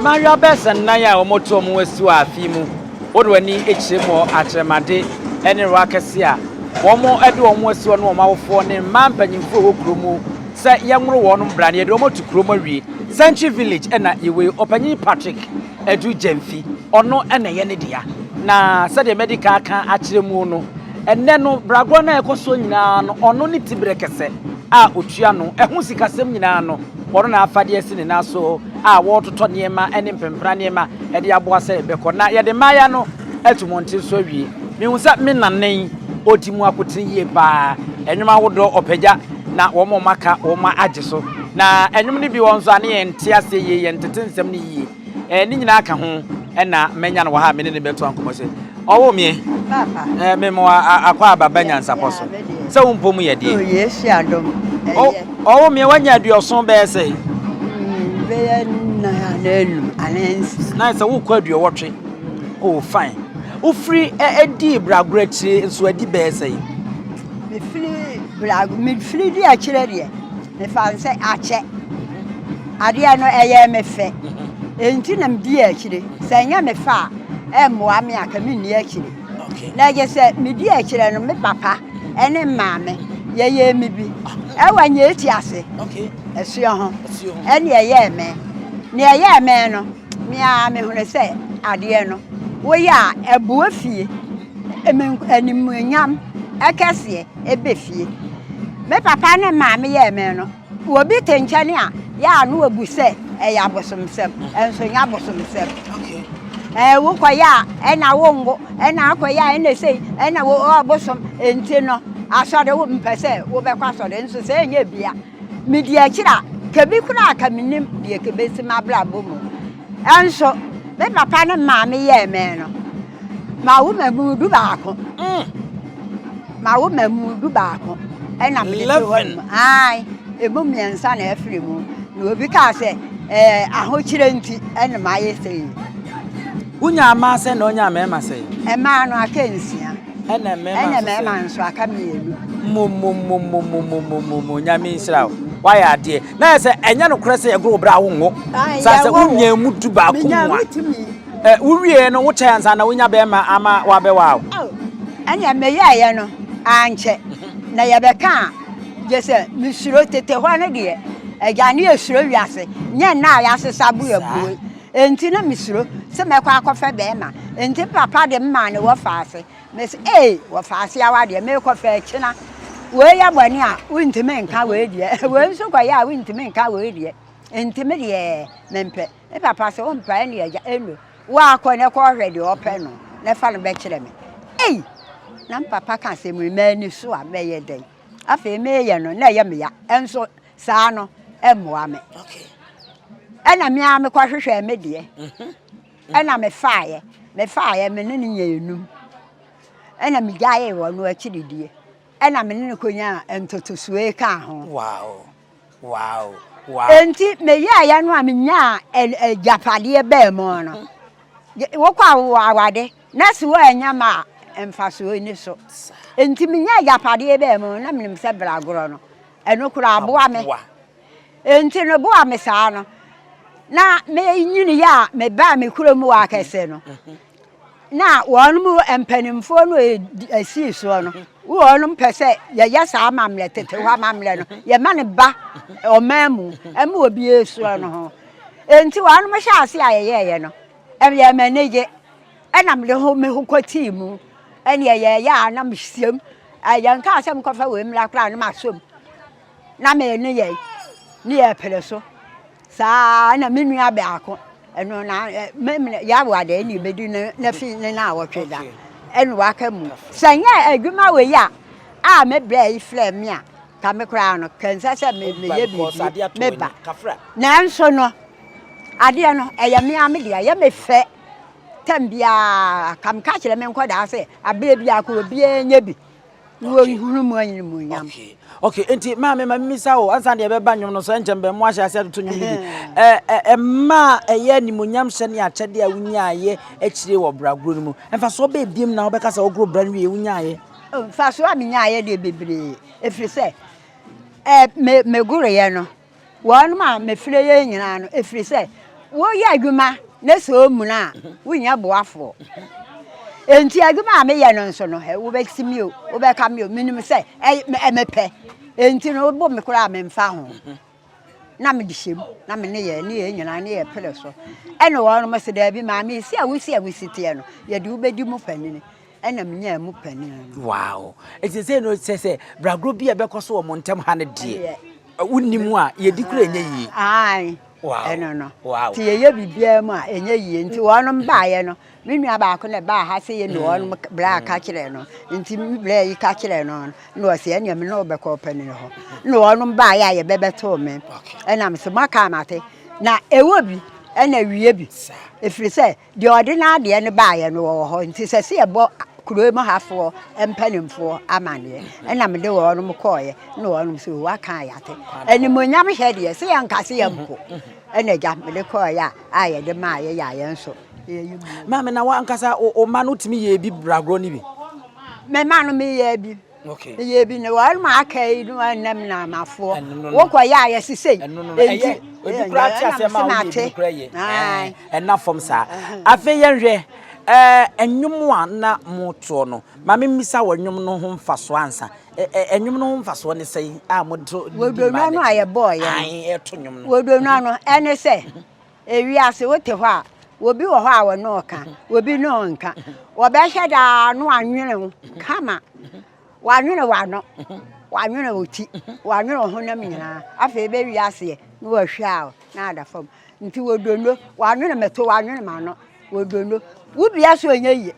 Mmaayewa bɛyɛ nnan a wɔto wɔn ho asi wɔ afe mu. Wode w'ani kyerɛ mu wɔ akyerɛmade ne rɔ akɛse a wɔde wɔn ho asi hɔ ne wɔn awofoɔ ne mmaa mpanyimfoɔ a ɛwɔ kurom mu sɛ yɛnworo wɔn bra na yɛde wɔn ato kurom awie. Century Village na yɛwɔ yi. Ɔpanyin Patrick Adu Gyamfi, ɔno na ɛyɛ ne dea. Na sɛdeɛ madi kan aka akyerɛ mu no, ɛnnɛ no bragorɔ no a ɛkɔ soɔ nyinaa no, ɔno ne tiberɛ kɛsɛ a ɔtua no. Ɛho sikasɛm nyinaa no, ɔno na afa de asi ne nan so a wɔretotɔ nneɛma ne mpempena nneɛma de aboa sɛ ɛbɛkɔ. Na yɛde mmaeɛ no atu mmɔnten so awie. Mehu sɛ me nana yi, ɔdi mu akotene yie paa. Nnwom ahodoɔ ɔpagya na wɔn a wɔaka wɔn agye so. Na nnwom no bi wɔ nso a ne yɛnte aseɛ yie, yɛntete nsɛm no yie. Ɛɛ ne nyinaa ka ho na manya no wɔ ha a me ne no bɛtoa nkɔmmɔ sɛ ɔwoo meɛ. Papa. Ɛɛ me mo akɔ aba ba nyansapɔ so. Sɛ wo mpo mu yɛ deɛ. Oh Yesu adom ɛyɛ. Ɔwoo meɛ wanya aduɔson bɛyɛ sɛ. Mm, bɛyɛ nnan anaa enum anaa nsia. Na sɛ wokɔ aduɔwɔtwe. Oh fine. Wofiri ɛdi bragorɔ akyire nso adi bɛyɛ sɛ. Mefiri bragorɔ mefiri di akyire deɛ. Mefa no sɛ akyɛ. Adeɛ no ɛyɛɛ me fɛ. Enti na medii akyire. Sɛ ɛnyɛ me fɛ a, ɛmmoa me a, ka menni akyire. Na ɛgye sɛ medi akyire no, me papa ne maame yɛyɛɛ me bi. Ɛwɔ nyɛ eti ase. Asuo ho. Ɛne ɛyɛɛ me. Nea ɛyɛɛ me no, me ara mehunu sɛ adeɛ no, woyɛ a ɛboa fie. Animuonyam kɛseɛ ɛbɛ fie. Me papa ne maame yɛɛ me no, obi te nkyɛn a, yɛ a na obu sɛ ɛyɛ abosomsɛm, nso nyɛ abosomsɛm. Ɛɛ wokɔyɛ a ɛna wonwo, ɛna akɔyɛ a ɛna sei, ɛna wo ɔbosom nti no asɔre wo mpɛ sɛ wobɛkɔ asɔre nso sɛ ɛnyɛ bia. Medi akyiri a, kɛbi koraa ka menim deɛ kɛbɛsi m'abrabɔ mu. Nso me papa ne maame yɛɛ me no, Mawo mmamu dubaako. Mawo mmamu dubaako ɛna mede te hɔ nom. Ae, emu mmiɛnsa na afiri mu. Na obi kaa sɛ ɛɛ ahokyerɛ nti ɛna mayɛ sei. Wonyaa mmaa sɛn na wonyaa mmarima sɛn? Mmaa no aka nsia. Ɛna mmarima nso sɛn? Ɛna mmarima nso aka mmienu. Momomomomomomomo Nyame nhyira wo. Wayɛ adeɛ. Na yɛ sɛ ɛnyɛ nokorɛ sɛ yɛgoro wo berɛ a wonwo. Saa sɛ wonyaa mu dubaako mu a. Ɛ, wowieɛ no, wokyɛe ansa na wonya bɛrima ama wabɛwaa wo? Oh, ɛnneɛ meyɛeɛ no, ankyɛ na yɛbɛka a, gye sɛ mesuro. Tete hɔ no deɛ, agya ne yɛsuro wiase, nyɛ nnɛ a yɛasesa bo abue. Enti na mesuro sɛ mɛkɔ akɔfɛ bɛrima. Enti me papa de me maa ne wɔfaase. Mese, ei, wɔfaase awadeɛ, merekɔfɛ akyina. Wei yɛ bɔne a, wontumi nka wei deɛ. Wei nso kɔyɛ a, wontumi nka wei deɛ. Enti me deɛ, mempɛ. Me papa sɛ wompɛ ɛne agya ɛno woakɔ na kɔhwɛ deɛ ɔpɛ no na fa no bɛkyerɛ me. Ei! Na me papa ka asɛm yi m'ani so a mɛyɛ dɛn? Afei meyɛ no na ɛyɛ me ya ɛnso saa no ɛmmoa me. Ɛna me ara mekɔhwehwɛɛ me deɛ mhm. ɛna mefaeɛ mefaeɛ me ne no nyɛ enum ɛna megyaee wɔ no akyiridie ɛna me ne no kɔnyaa ntotosoe kaa ho. Wow. Wow! Wow! Enti meyɛeɛ no a menyaa agyapadeɛ baa mu no, wokɔ awade na sɛ woannya ma a, mfasoɔ nni so. Enti menyaa agyapadeɛ baa mu no, na menim sɛ bragorɔ no, ɛno koraa aboa me. Enti no boa me saa no, na menyiniiɛ a mebaa me kurom wɔ akɛse no, na wɔn mu mpanimfoɔ no esii soɔ no, wɔn pɛ sɛ yɛyɛ saa amammerɛ tete hɔ amammerɛ no, yɛma no ba ɔman mu ɛma obi esua no ho. Enti wɔn hyɛ ase a yɛyɛɛyɛ no, ɛyɛ me anigye. Ɛna mede ho me ho kɔtii mu. Ɛne yɛyɛ a na mesiam. Yɛnkaa sɛ mekɔfa wei mmra koraa na masom. Na me ne yɛn ne yɛpere so. Saa ara na me nua baako, ɛno na memene yawa deɛ ɛne bɛdi ne ne fi ne na awɔtwe da ɛne waka mu. Sɛ nyɛ adwuma wei a a me brɛ yi frɛ me a ka me koraa no kɛnsɛ sɛ me meyɛ biribi me ba. Nanso no adeɛ no ɛyɛ me a me deɛ ɛyɛ me fɛ tɛm biara ka meka kyerɛ me nkɔdaa sɛ aberɛ biara ko obiara nyɛ bi. Na wɔhunu mu animuonyam. Okay, okay. Nti maame ma mimisa o, ansa deɛ ɛbɛba nnwom no so ɛnkyɛn bɛn mo ahyɛ ase atoto nnwom no bi. Ɛ ɛ ɛmaa ɛyɛ animuonyam hyɛ ne akyɛdeɛ a wonyaayɛ akyire wɔ bragorɔ no mu. Mfasoɔ bɛɛ biem na wobɛka sɛ wogoro bra no wie wonyaayɛ? Mfasoɔ a menyaayɛ deɛ bebree, ɛfiri sɛ ɛ me megoroeɛ no, Wɔnom a mefrɛ yei nyinaa no, ɛfiri sɛ Woyɛ adwuma na sɛ omuna a, wonnya boafoɔ. Enti adwuma a meyɛ no nso no, wobɛsi me o, wobɛka me o, menim sɛ mepɛ. Enti no, wobo me koraa a memfa ho. Na mede hyɛ mu, na me ne yɛ ne yɛn nyinaa ne yɛ pere so. Ɛna wɔnom se daabi maame, si a wosi a wosi teɛ no, yɛde wobɛdi mu panini. Ɛna menyaa mu panin no. Wow! Eti sɛ no sɛ sɛ bragorɔ bi a ɛbɛkɔ so wɔ mo ntam ha no deɛ, wonni mu a yɛdi kura ɛnyɛ yie. Ae. Wow. Ɛno no. Wow. Nti yɛyɛ biribiara mu a ɛnyɛ yie. Nti wɔnom baeɛ no, me nua baako na ɛbaa ha sɛ yɛ ne wɔnom bra ka kyerɛ no. Nti me bra yi ka kyerɛ no na ɔsɛ ɛneɛ me ne wo bɛkɔ ɔpanin hɔ. Na wɔnom baeɛ a yɛbɛbɛtoo me. Ɛna me sɛ moaka amate. Na ɛwɔ bi ɛna wie bi. Ɛfiri sɛ Deɛ ɔde n'adeɛ no baeɛ no wɔwɔ hɔ, nti sɛ sɛ yɛbɔ kuro mu hafoɔ mpanimfoɔ amaneɛ. Ɛna mede wɔnom kɔeɛ, na wɔnom sɛ waka a yɛate. Animuonyam hyɛ deɛ, sɛ yɛnka sɛ yɛmpo. Ɛna agya mede kɔeɛ a, a yɛde maa yɛ yɛ a yɛn nso yɛyi mu. Maame na wankasa wo mma no wotumi yɛɛ bi bragorɔ no bi? Me mma no meyɛɛ bi. Okay. Meyɛ bi na wɔn ma aka yi no ɛnam na amafoɔ. Wokɔ yɛ a yɛsi sei. Enti ebi kura ate asɛm a woyɛ bi kura yɛ. Ɛna fam saa. Afei yɛn hwɛ ɛɛ ɛnwom a na mo toɔ no. Maame mmisa wɔ ɛnwom no ho mfasoɔ ansa. Ɛnwom no ho mfasoɔ ne sɛn a mo to. Wodonua no a yɛbɔɔ yɛ no. Ayi ɛto nwom no. Wodonua no ɛne sɛ ewiase wote hɔ a obi wɔ hɔ a wɔne ɔka obi ne ɔnka wɔbɛhwɛ daa no anwene ho kama wanwene w'ano wanwene wo ti wanwene wo honam nyinaa afei bɛwi aseɛ na wahwɛ a na ada fam nti wɔdondo wanwene me to wanwene m'ano wɔdondo wobia so ɛnyɛ yie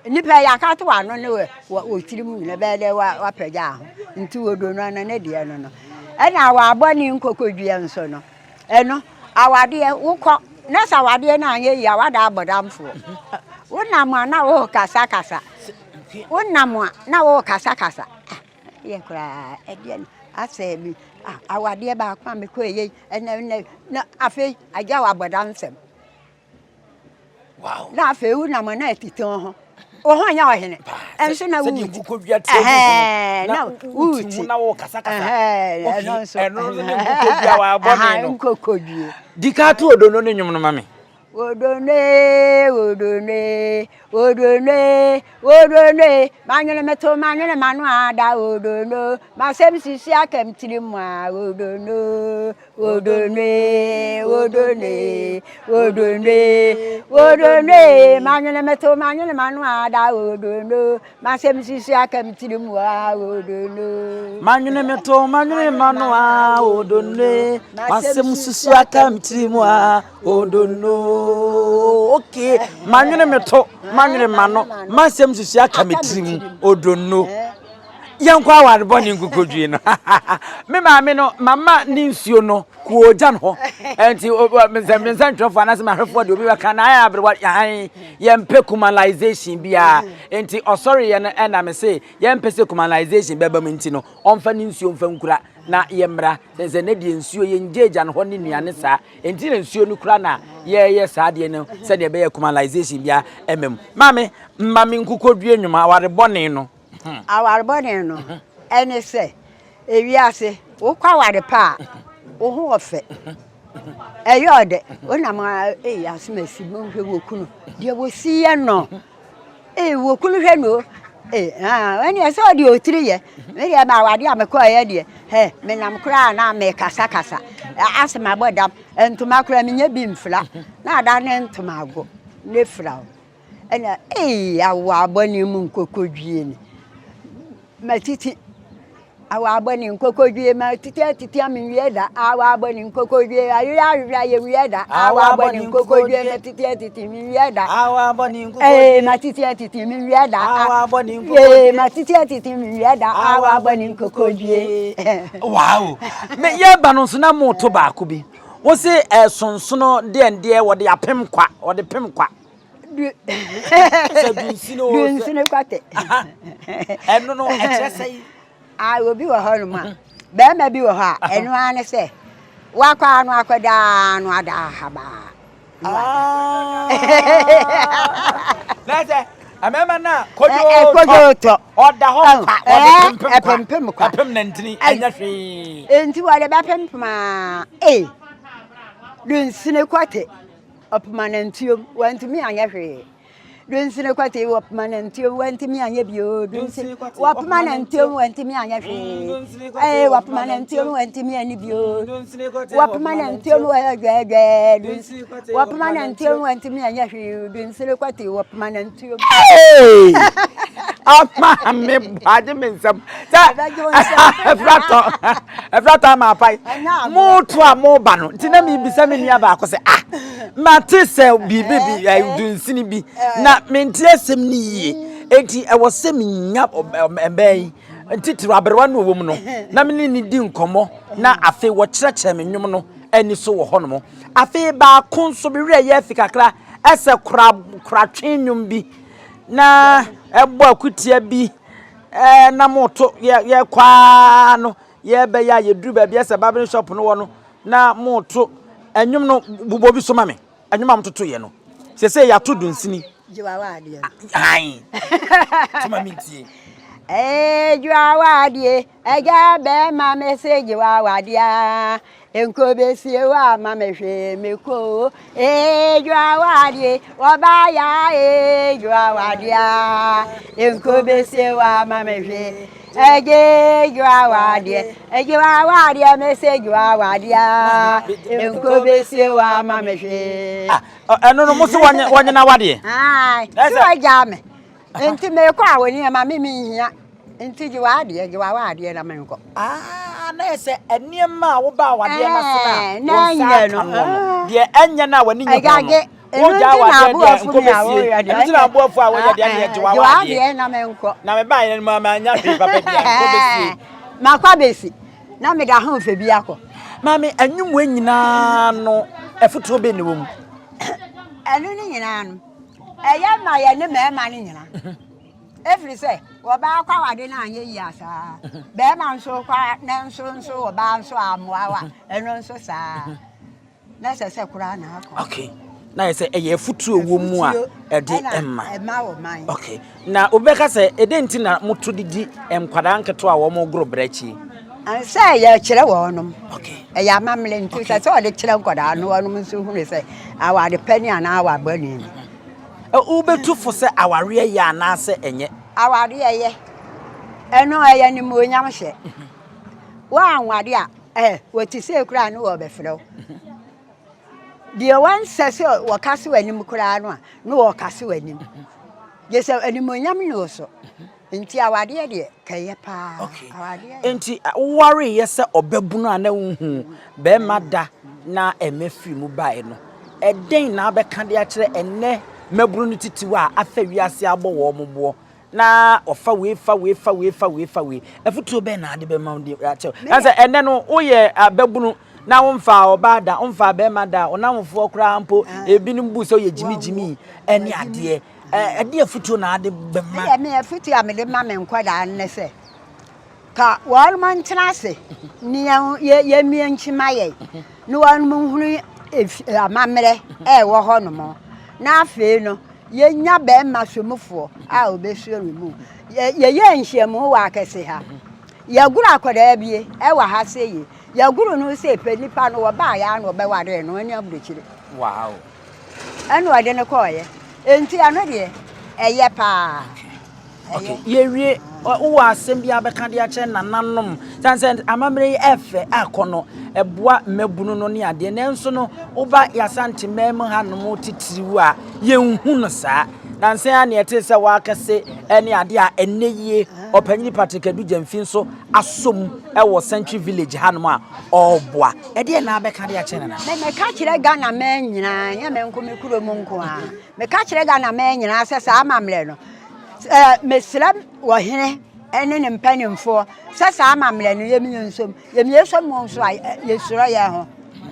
nnipa yɛ aka to w'ano ne wɔ tirim nyina bɛyɛ dɛ wapagya ho nti wɔdondo ano ne deɛ no no ɛna wɔabɔ ne nkokɔdua nso no Ɛno, awadeɛ, wokɔ na sɛ awadeɛ no anyɛ yie a wada abɔdamfoɔ. Wonam a na worekasakasa. Wonam a na worekasakasa. Ah, yɛ koraa ɛdeɛ no asɛ bi ah, awadeɛ baako a mekɔ ɛyɛ ɛnɛ ɛnɛ na afei agya wɔ abɔdamsɛm. Wow. Na afei wonam a na atete wo ho. Wo ho nyɛ ɔhene. Ɛnso na wuti. Ɛhɛn, na wuti. Na wo kasa kasa. Ɛhɛn, ɛno nso. Ɛno nso ne nkokodua wa abɔne no. Nkokodua. Di ka to odono ne nwom no ma me. Odone, odone, odone, odone. Manwene me to, manwene m'ano ada odono. Masɛm sisi aka me tirim mu a odono. Wodonwe, wodonwe, wodonwe, wodonwe, manwene me to, manwene m'ano ada, wodonwe, m'asɛm sisi aka me tiri mu a, wodonwe. Manwene me to, manwene m'ano a, wodonwe, m'asɛm sisi aka me tiri mu a, wodonwe. Okay, manwene me to, manwene m'ano, m'asɛm sisi aka me tiri mu, wodonwe. Yɛnkɔ aware bɔne nkokodwie no. Me maame no, mama ne nsuo no kuogya no hɔ. Nti sɛ me nsɛntwerɛfoɔ anaasɛ mahwɛfoɔ deɛ obi bɛka na ayɛ aberewa ahan yɛmpɛ kumanization biara. Nti ɔsɔreeɛ no ɛna me se yɛmpɛ sɛ kumanization bɛba mu nti no ɔmfa ne nsuo mfa nkura na yɛmmra. Sɛ sɛ ne deɛ nsuo yɛngyaagya no hɔ ne nnuane saa. Nti na nsuo no kura na yɛyɛ saa adeɛ no sɛdeɛ ɛbɛyɛ kumanization biara ɛmma mu. Maame, mma me nkokodwie nnwom aware bɔne no. Aware bɔne no, ɛne sɛ, ewiase, wokɔ aware pa a, wo ho wɔ fɛ. Ɛyɛ ɔdɛ. Wonam a, ei, asɛm asi, monhwɛ wɔ kunu. Deɛ wɔsi yɛ no. Ei, wɔ kunu hwɛ no. Ei, ah, ɛne ɛsɛ ɔde ɔtiri yɛ. Me deɛ ma awadeɛ a mekɔɔyɛ deɛ, hɛ, menam koraa na mekasakasa. Asɛ mabɔ dam. Ntoma koraa menyɛ bi mfira. Na ada ne ntoma ago, ne fira o. Ɛna ei awaa bɔne mu nkokodwie ni. Matiti awaa bɔne nkokodwie matiti atiti a menwie da awaa bɔne nkokodwie ayoyɛ ahwehwɛ a yɛnwie da awaa bɔne nkokodwie matiti atiti menwie da awaa bɔne nkokodwie ee matiti atiti menwie da awaa bɔne nkokodwie ee matiti atiti menwie da awaa bɔne nkokodwie. Wow me yɛba no nso na moto baako bi wo se ɛsonsono deɛ deɛ wɔde apem kwa wɔde pem kwa. Sɛ dunsini o. Dunsini kwate. Ɛno no ɛkyerɛ sɛ yi. A obi wɔ hɔ nom a bɛrima bi wɔ hɔ a ɛno ara ne sɛ wakɔ ano akɔda ano ada ahabaa. Na sɛ mmarima no a kodwo tɔ ɔda hɔ kwa wɔde pempem kwa ɛpem nantini ɛnyɛ hwee. Enti wɔde bɛpempem a ee dunsini kwate. Ɔpoma nantuom, wantumi anyɛ hwee. Dunsini kwati wɔpoma nantuom, wantumi anyɛ bio. Dunsini wɔpoma nantuom, wantumi anyɛ hwee. Ee wɔpoma nantuom, wantumi anyɛ bio. Wɔpoma nantuom, wɔdwɛdwɛ. Dunsini wɔpoma nantuom, wantumi anyɛ hwee. Dunsini kwati wɔpoma nantuom. Ama me agye me nsam sɛ ɛfratɔ ɛfratɔ ama apae moto a moba no nti na mebisa me nua baako sɛ ah mate sɛ biribi bi eh, dunsini bi na mente asɛm no yie enti ɛwɔ sɛ menya ɛbɛn yi ntitiriw aberewa no wɔ mu no na me ne ne di nkɔmmɔ na afei wɔkyerɛkyerɛ me nnwom no ani so wɔ hɔnom afei baako nso me werɛ yɛ afi kakra ɛsɛ kora koratwe nnwom bi na ɛbɔ akutia bi ɛɛ na moto yɛ yɛkɔ ara no yɛbɛyɛ a yɛduru baabi ɛsɛ barbering shop no wɔ no na moto ɛnwom no bobɔ bi so ma me ɛnwom a mototo yɛ no sese yɛato dunsini ae tuma me ntie Ee, dwawadeɛ, agya bɛrima me se gyewawadeɛ Nko besie wo ama me hwee me kɔ o ee dwoawadeɛ wɔba ya ee dwoawadeɛ nko besie wo ama me hwee ɛgye dwoawadeɛ dwoawadeɛ me se dwoawadeɛ nko besie wo ama me hwee. Ah, ɛno no mo se wɔnyɛ wɔnyɛ n'awadeɛ. Ayi, sɛ wɔgya me. Nti mekɔ a wo nneɛma me menhia nti gye w'adeɛ gye w'adeɛ na menkɔ. Ah, na yɛ sɛ nneɛma a woba awadeɛ no ase no a wo nsa aka no no deɛ ɛnyɛ no a w'ani nye ho no wogya awadeɛ deɛ nkɔ bɛsie ɛno nti na aboafoɔ a wɔyɛ deɛ neɛ gye w'adeɛ na menkɔ na mebaeɛ no mu a manya hwee papa bia nkɔ bɛsie makɔ abɛsi na mede ahoɔfɛ bi akɔ. Maame, anwummerɛ nyinaa no afotuo bɛn na ɛwɔ mu? Ɛno ne nyinaa no Ɛyɛ ma yɛne mmarima no nyina. Ɛfiri sɛ ɔbaa kɔ awade no anyɛ yie a saa. Barima nso kɔ ne nso nso ɔbaa nso ammoa wa ɛno nso saa. Na ɛsɛ sɛ koraa na akɔ. Okay. Na yɛ sɛ ɛyɛ afutuo wɔ mu a ɛde ɛma. Ɛma wɔ man. Okay. Na obi bɛka sɛ ɛdɛn nti na moto de di nkwadaa nketewa a wɔn goro brɛ akyi? Sɛ yɛkyerɛ wɔnom. Ɛyɛ amammerɛ nti sɛ sɛ ɔde kyerɛ nkwadaa no wɔnom nso hunu sɛ aware pɛ ni anaa aware bɔne ni. Wobɛtu fo sɛ awareɛ yɛ anaasɛ ɛnyɛ? Awareɛ yɛ. Ɛno ɛyɛ animuonyam hyɛ. Woanware a, ɛ wɔte sei koraa ne wɔbɛfrɛ wo. Deɛ wɔnsɛ sɛ wɔkase w'anim koraa no a, ne wɔkase w'anim. Gye sɛ animuonyam ne wo so. Nti awadeɛ deɛ kɛyɛ paa. Okay. Awadeɛ yɛ. Nti wowareeɛ sɛ ɔbabunu a na wonhuu bɛrima da na ɛmɛ firi mu baeɛ no, ɛdɛn na abɛka de akyerɛ ɛnnɛ mmabunu no titiw a afa wiase abɔ wɔn boɔ na ɔfa wei fa wei fa wei fa wei fa wei afutuo bɛn na ade bɛma wo de akyɛ na sɛ ɛnnɛ no woyɛ ababunu na womfaa ɔbaa da womfaa bɛrima da wo namfoɔ koraa mpo ebinom bu sɛ woyɛ gyimigyimi ɛne adeɛ Ɛdeɛn afotuo na ade bɛma? Ɛdeɛ me afotuo a mede ma me nkwadaa no ne sɛ, ka wɔn ntena ase ne yɛmmie nkyima yɛn na wɔn nhunu amammerɛ a ɛwɔ hɔ nom. Na afei no, yɛnya bɛrima somufoɔ a ɔbɛsuo ne mu. Yɛyɛ nhyiamu wɔ akɛse ha. Yɛgoro akwadaa bie ɛwɔ ha sɛ yie. Yɛgoro no sɛ pɛ nipa no wɔbaa yɛ ano ɔbɛwaree no ɛne aburokyire. Wow. Ɛna ɔde no kɔɔeɛ. Enti ɛno deɛ, ɛyɛ paa. Okay, yɛwie wowɔ asɛm bi abɛka de akyerɛ nananom sane sɛ amammerɛ yi ɛfɛ akɔ no ɛboa mmabunu no ne adeɛ nanso no woba yɛasante mmaa mu hanom titiriw a yɛnhu no saa nansa a neɛ ɛte sɛ wakɛse ne adeɛ a ɛnnɛ yie ɔpanyini Patrick Adu Gyamfi nso asom wɔ Century Village hanom a ɔreboa. Ɛdeɛn na abɛka de akyerɛ Nana? Me meka kyerɛ Ghana man nyinaa, nyɛ me nko me kuro mu nko ara. Meka kyerɛ Ghana man nyinaa sɛ saa amammerɛ no, eh, mesrɛ ɔhene ne ne mpanimfoɔ sɛ saa amammerɛ no yɛmie nsom. Yɛmie nsom mu nso a, yɛsuro yɛn ho.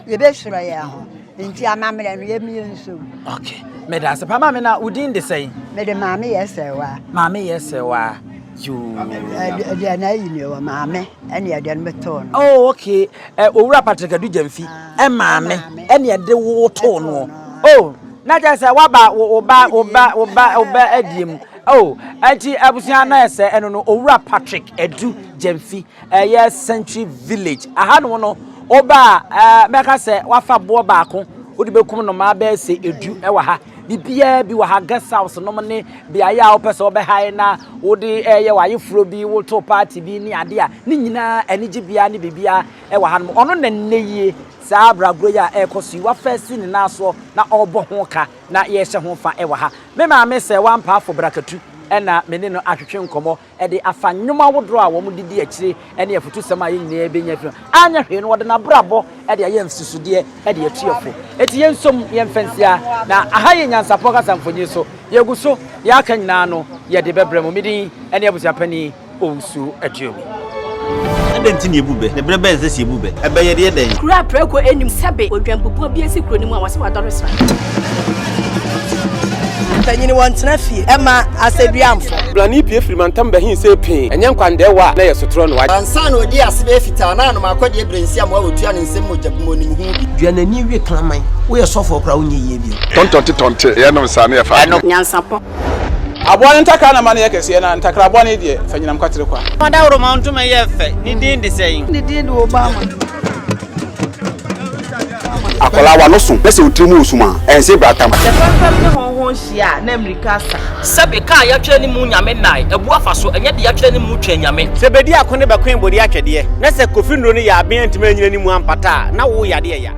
Yɛbɛsuro yɛn ho. Nti amammerɛ no yɛmie nsom. Okay. Meda ase pa maame na wo din de sɛn? Mede maame yɛ sɛwa. Maame yɛ sɛwa. Yoo. Ɛdeɛ na ayi ne wɔ maame ɛne ɛdeɛ no metoo no. Oh okay. Owura Patrick Adu Gyamfi ɛmaame ɛne ɛde wo too no. Oh na kyerɛ sɛ waba wo ba wo ba wo ba wo ba adie mu. Oh ɛnti abusua na ɛsɛ ɛno no Owura Patrick Adu Gyamfi ɛyɛ Century Village. Aha no no woba a mɛka sɛ wafa boɔ baako. Wode bɛkum nnomaa bɛyɛ sɛ edu wɔ ha. Biribiara bi wɔ ha, guest house nom ne beaeɛ a wopɛ sɛ wobɛhae na wode ɛyɛ w'ayeforɔ bi, woto party bi ne adeɛ a, ne nyinaa anigyebea ne biribiara wɔ hanom. Ɔno na nnɛ yie saa abragorɔ yi a ɛrekɔ so yi, wafa asi ne nan soɔ na ɔrebɔ ho ka na yɛrehyɛ ho fa wɔ ha. Me maame Sɛɛwa Ampaafo Brakatu na me ne no atwetwe nkɔmmɔ de afa nnwom ahodoɔ a wɔde di akyire ne afutusɛm a yɛn nyinaa bɛnya afiri mu. Anyɛ hwee no, wɔde n'abrabɔ de ayɛ nsusudeɛ de atu yɛn fo. Enti yɛnsom, yɛmfa nsia, na aha yɛ Nyansapɔ Kasa Mfonyin so. Yɛgu so, deɛ aka nyinaa no, yɛde bɛbrɛ mo. Me din ne Abusuapanin Owusu Aduomi. Adɛn nti na yɛbu bɛ? Na berɛ bɛn na ɛsɛ sɛ yɛbu bɛ? Ɛbɛ yɛde yɛ dɛn? Kuro a prako nnim sɛbe odwanbubuo bi asi kuro no mu a wɔse wadɔre sra. Mpanyin wɔntena fie ɛma asɛduamfo. Blani pue firi mantam bɛhee see pee, ɛnyɛ nkwandɛɛwa a na ɛyɛ sotorɔ no. Ansa na odii ase bɛyɛ fitaa na anom akɔdeɛ berɛ nsi amoa wɔtua ne nsam mogya bi mu onim ho bi. Dua n'ani we kraman. Woyɛ sɔfoɔ koraa wonyɛ yie bio. Tɔntɔnte tɔnte yɛnom saa ne yɛfa adwene. Nyansapɔ. Aboa no ntakra na ma no yɛ kɛseɛ, na ntakra bɔne deɛ, fa nyinam kwatere kwa. Ɔdawuroma ntoma yɛ fɛ, ne din de sɛn? Ne din de Obama. Akwadaa w'ano so na sɛ wo tiri mu wɔ sum a, ɛnse bratam. Sɛ fɛmfɛm ne hɔnhɔn hyia a, na mmirika asa. Sɛbe ka a yɛatwerɛ ne mu Nyame nnae, abu afa so, ɛnyɛ deɛ yɛatwerɛ ne mu Twɛn Nyame. Sɛ bedi ako ne bɛkoe bode atwɛdeɛ, na sɛ Kofi nnuro no yɛ aben antumi anyina ne mu ampata a, na wo yadeɛ ya.